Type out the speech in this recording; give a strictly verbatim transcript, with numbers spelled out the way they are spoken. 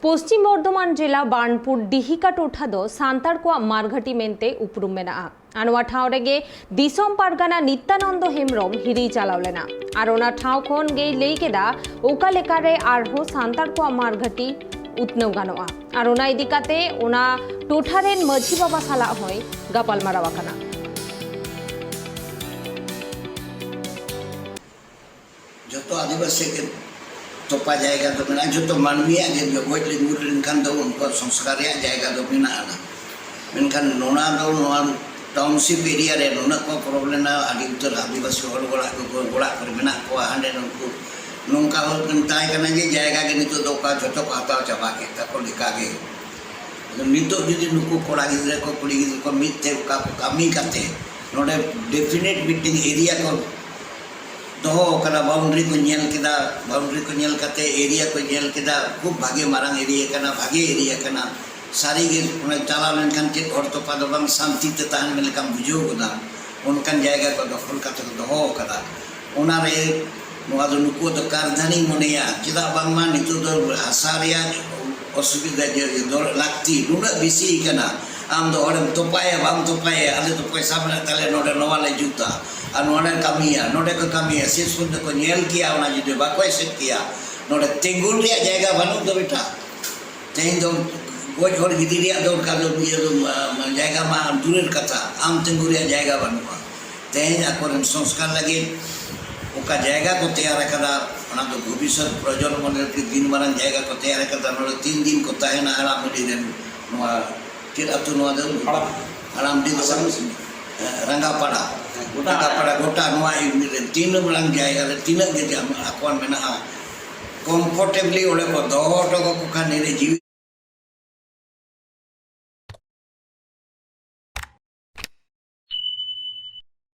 ᱯᱚᱥᱪᱤᱢ ᱵᱚᱨᱫᱷᱚᱢᱟᱱ ᱡᱮᱞᱟ ᱵᱟᱨᱱᱯᱩᱨ ᱰᱤᱦᱤᱠᱟ ᱴᱚᱴᱷᱟ ᱫᱚ ᱥᱟᱱᱛᱟᱲ ᱠᱚᱣᱟᱜ ᱢᱟᱨᱜᱷᱟᱴᱤ ᱢᱮᱱᱛᱮ ᱩᱯᱨᱩᱢ ᱢᱮᱱᱟᱜᱼᱟ᱾ ᱟᱨ ᱱᱚᱣᱟ ᱴᱷᱟᱶ ᱨᱮᱜᱮ ᱫᱤᱥᱚᱢ ᱯᱟᱨᱜᱟᱱᱟ ᱱᱤᱛᱭᱟᱱᱚᱱᱫᱚ ᱦᱮᱢᱵᱨᱚᱢ ᱦᱤᱨᱤ ᱪᱟᱞᱟᱣ ᱞᱮᱱᱟ᱾ ᱟᱨ ᱚᱱᱟ ᱴᱷᱟᱶ ᱠᱷᱚᱱ ᱜᱮᱭ ᱞᱟᱹᱭ ᱠᱮᱫᱟ ᱚᱠᱟ ᱞᱮᱠᱟᱨᱮ ᱟᱨᱦᱚᱸ ᱥᱟᱱᱛᱟᱲ ᱠᱚᱣᱟᱜ ᱢᱟᱨᱜᱷᱟᱴᱤ ᱩᱛᱱᱟᱹᱣ ᱜᱟᱱᱚᱜᱼᱟ᱾ ᱟᱨ ᱚᱱᱟ ᱤᱫᱤ ᱠᱟᱛᱮ ᱚᱱᱟ ᱴᱚᱴᱷᱟ ᱨᱮᱱ ᱢᱟᱹᱡᱷᱤ ᱵᱟᱵᱟ ᱥᱟᱞᱟᱜ ᱦᱚᱸᱭ ᱜᱟᱯᱟᱞᱢᱟᱨᱟᱣ ᱟᱠᱟᱱᱟ᱾ ᱡᱚᱛᱚ ᱟᱹᱫᱤᱵᱟᱹᱥᱤ ᱜᱮ ᱛᱚᱯᱟ ᱡᱟᱭᱜᱟ ᱫᱚ ᱢᱮᱱᱟᱜᱼᱟ, ᱡᱚᱛᱚ ᱢᱟᱹᱱᱢᱤᱭᱟᱜ ᱜᱮ ᱜᱚᱡ ᱞᱮᱱᱜᱩᱨ ᱞᱮᱱᱠᱷᱟᱱ ᱫᱚ ᱩᱱᱠᱩᱣᱟᱜ ᱥᱚᱝᱥᱠᱟᱨ ᱨᱮᱭᱟᱜ ᱡᱟᱭᱜᱟ ᱫᱚ ᱢᱮᱱᱟᱜᱼᱟ᱾ ᱢᱮᱱᱠᱷᱟᱱ ᱱᱚᱣᱟ ᱫᱚ ᱱᱚᱣᱟ ᱴᱟᱣᱩᱱᱥᱤᱯ ᱮᱨᱤᱭᱟ ᱨᱮ ᱱᱩᱱᱟᱹᱜ ᱠᱚ ᱯᱨᱚᱵᱞᱮᱢ ᱟᱹᱰᱤ ᱩᱛᱟᱹᱨ ᱟᱹᱫᱤᱵᱟᱹᱥᱤ ᱦᱚᱲ ᱚᱲᱟᱜ ᱠᱚ ᱚᱲᱟᱜ ᱠᱚᱨᱮ ᱢᱮᱱᱟᱜ ᱠᱚᱣᱟ, ᱦᱟᱸᱰᱮ ᱱᱩᱠᱩ ᱱᱚᱝᱠᱟ ᱦᱚᱸ ᱛᱟᱦᱮᱸ ᱠᱟᱱᱟ ᱡᱮ ᱡᱟᱭᱜᱟ ᱜᱮ ᱱᱤᱛᱚᱜ ᱫᱚ ᱚᱠᱟ ᱡᱚᱛᱚ ᱠᱚ ᱦᱟᱛᱟᱣ ᱪᱟᱵᱟ ᱠᱮᱫ ᱛᱟᱠᱚ ᱞᱮᱠᱟᱜᱮ᱾ ᱟᱫᱚ ᱱᱤᱛᱚᱜ ᱡᱩᱫᱤ ᱱᱩᱠᱩ ᱠᱚᱲᱟ ᱜᱤᱫᱽᱨᱟᱹ ᱠᱚ ᱠᱩᱲᱤ ᱜᱤᱫᱽᱨᱟᱹ ᱠᱚ ᱢᱤᱫ ᱛᱮ ᱚᱠᱟ ᱠᱚ ᱠᱟᱹᱢᱤ ᱠᱟᱛᱮ ᱱᱚᱰᱮ ᱰᱮᱯᱷᱤᱱᱮᱴ ᱢᱤᱫᱴᱮᱱ ᱮᱨᱤᱭᱟ ᱠᱚ ᱫᱚᱦᱚ ᱟᱠᱟᱫᱟ, ᱵᱟᱣᱩᱱᱰᱨᱤ ᱠᱚ ᱧᱮᱞ ᱠᱮᱫᱟ, ᱵᱟᱣᱩᱱᱰᱨᱤ ᱠᱚ ᱧᱮᱞ ᱠᱟᱛᱮ ᱮᱨᱤᱭᱟ ᱠᱚ ᱧᱮᱞ ᱠᱮᱫᱟ, ᱠᱷᱩᱵ ᱵᱷᱟᱜᱮ ᱢᱟᱨᱟᱝ ᱮᱨᱤᱭᱟ ᱠᱟᱱᱟ, ᱵᱷᱟᱜᱮ ᱮᱨᱤᱭᱟ ᱠᱟᱱᱟ᱾ ᱥᱟᱹᱨᱤᱜᱮ ᱚᱸᱰᱮ ᱪᱟᱞᱟᱣ ᱞᱮᱱᱠᱷᱟᱱ ᱪᱮᱫ ᱦᱚᱲ ᱛᱚᱯᱟ ᱫᱚ ᱵᱟᱝ, ᱥᱟᱱᱛᱤ ᱛᱮ ᱛᱟᱦᱮᱱ ᱞᱮᱠᱟᱢ ᱵᱩᱡᱷᱟᱹᱣ ᱜᱚᱫᱟ᱾ ᱚᱱᱠᱟᱱ ᱡᱟᱭᱜᱟ ᱠᱚ ᱫᱚᱠᱷᱚᱞ ᱠᱟᱛᱮ ᱠᱚ ᱫᱚᱦᱚ ᱟᱠᱟᱫᱟ᱾ ᱚᱱᱟᱨᱮ ᱱᱚᱣᱟ ᱫᱚ ᱱᱩᱠᱩ ᱫᱚ ᱠᱟᱨᱫᱷᱟᱱᱤᱧ ᱢᱚᱱᱮᱭᱟ, ᱪᱮᱫᱟᱜ ᱵᱟᱝᱢᱟ ᱱᱤᱛᱚᱜ ᱫᱚ ᱦᱟᱥᱟ ᱨᱮᱭᱟᱜ ᱚᱥᱩᱵᱤᱫᱷᱟ ᱡᱮ ᱫᱚᱨ ᱞᱟᱹᱠᱛᱤ ᱱᱩᱱᱟᱹᱜ ᱵᱮᱥᱤ ᱠᱟᱱᱟ᱾ ᱟᱢ ᱫᱚ ᱦᱚᱲᱮᱢ ᱛᱚᱯᱟᱭᱟ ᱵᱟᱢ ᱛᱚᱯᱟᱭᱟ, ᱟᱞᱮ ᱫᱚ ᱯᱚᱭᱥᱟ ᱢᱮᱱᱟᱜ ᱛᱟᱞᱮᱭᱟ, ᱱᱚᱰᱮ ᱱᱚᱣᱟ ᱞᱮ ᱡᱩᱛᱟ ᱟᱨ ᱱᱚᱰᱮ ᱠᱟᱹᱢᱤᱭᱟ, ᱱᱚᱰᱮ ᱠᱚ ᱠᱟᱹᱢᱤᱭᱟ, ᱥᱮᱥ ᱯᱚᱨᱡᱚᱱᱛᱚ ᱠᱚ ᱧᱮᱞ ᱠᱮᱭᱟ, ᱚᱱᱟ ᱡᱩᱫᱤ ᱵᱟᱠᱚ ᱮᱥᱮᱫ ᱠᱮᱭᱟ, ᱱᱚᱰᱮ ᱛᱤᱸᱜᱩᱱ ᱨᱮᱭᱟᱜ ᱡᱟᱭᱜᱟ ᱵᱟᱹᱱᱩᱜ ᱫᱚ ᱵᱮᱴᱟ᱾ ᱛᱮᱦᱮᱧ ᱫᱚ ᱜᱚᱡ ᱦᱚᱲ ᱜᱤᱰᱤ ᱨᱮᱭᱟᱜ ᱫᱚ ᱚᱱᱠᱟ ᱫᱚ ᱤᱭᱟᱹ ᱫᱚ, ᱢᱟ, ᱢᱟ, ᱡᱟᱭᱜᱟ ᱢᱟ ᱫᱩᱨᱮᱨ ᱠᱟᱛᱷᱟ, ᱟᱢ ᱛᱤᱸᱜᱩ ᱨᱮᱭᱟᱜ ᱡᱟᱭᱜᱟ ᱵᱟᱹᱱᱩᱜᱼᱟ᱾ ᱛᱮᱦᱮᱧ ᱟᱠᱚᱨᱮᱱ ᱥᱚᱝᱥᱠᱟᱨ ᱞᱟᱹᱜᱤᱫ ᱚᱠᱟ ᱡᱟᱭᱜᱟ ᱠᱚ ᱛᱮᱭᱟᱨ ᱟᱠᱟᱫᱟ, ᱚᱱᱟ ᱫᱚ ᱵᱷᱚᱵᱤᱥᱥᱚᱛ ᱯᱨᱚᱡᱚᱱᱢᱚ ᱞᱟᱹᱜᱤᱫ ᱫᱤᱱ ᱢᱟᱨᱟᱝ ᱡᱟᱭᱜᱟ ᱠᱚ ᱛᱮᱭᱟᱨ ᱟᱠᱟᱫᱟ᱾ ᱱᱚᱰᱮ ᱛᱤᱱ ᱫᱤᱱ ᱠᱚ ᱛᱟᱦᱮᱱᱟ ᱦᱟᱲᱟᱢ ᱵᱩᱰᱷᱤ ᱨᱮᱱ, ᱱᱚᱣᱟ ᱪᱮᱫ ᱟᱹᱛᱩ ᱱᱚᱣᱟ ᱫᱚ? ᱦᱟᱲᱟᱢ᱾ ᱦᱟᱲᱟᱢᱰᱤ ᱫᱚ ᱵᱟᱝ? ᱦᱮᱸ, ᱨᱟᱸᱜᱟᱯᱟᱲᱟ᱾ ᱦᱮᱸ, ᱜᱚᱴᱟ᱾ ᱨᱟᱸᱜᱟᱯᱟᱲᱟ ᱜᱚᱴᱟ ᱱᱚᱣᱟ ᱤᱭᱟᱹ ᱨᱮ ᱛᱤᱱ ᱢᱟᱨᱟᱝ ᱡᱟᱭᱜᱟ ᱨᱮ ᱛᱤᱱᱟᱹᱜ ᱜᱮ ᱡᱟᱢ-, ᱟᱠᱚᱣᱟᱜ ᱢᱮᱱᱟᱜᱼᱟ, ᱠᱚᱢᱯᱷᱚᱨᱴᱮᱵᱞᱤ ᱚᱸᱰᱮ ᱠᱚ ᱫᱚᱦᱚ ᱦᱚᱴᱚ ᱠᱟᱠᱚ ᱠᱷᱟᱱ ᱱᱤᱭᱟᱹ ᱡᱤᱣᱤ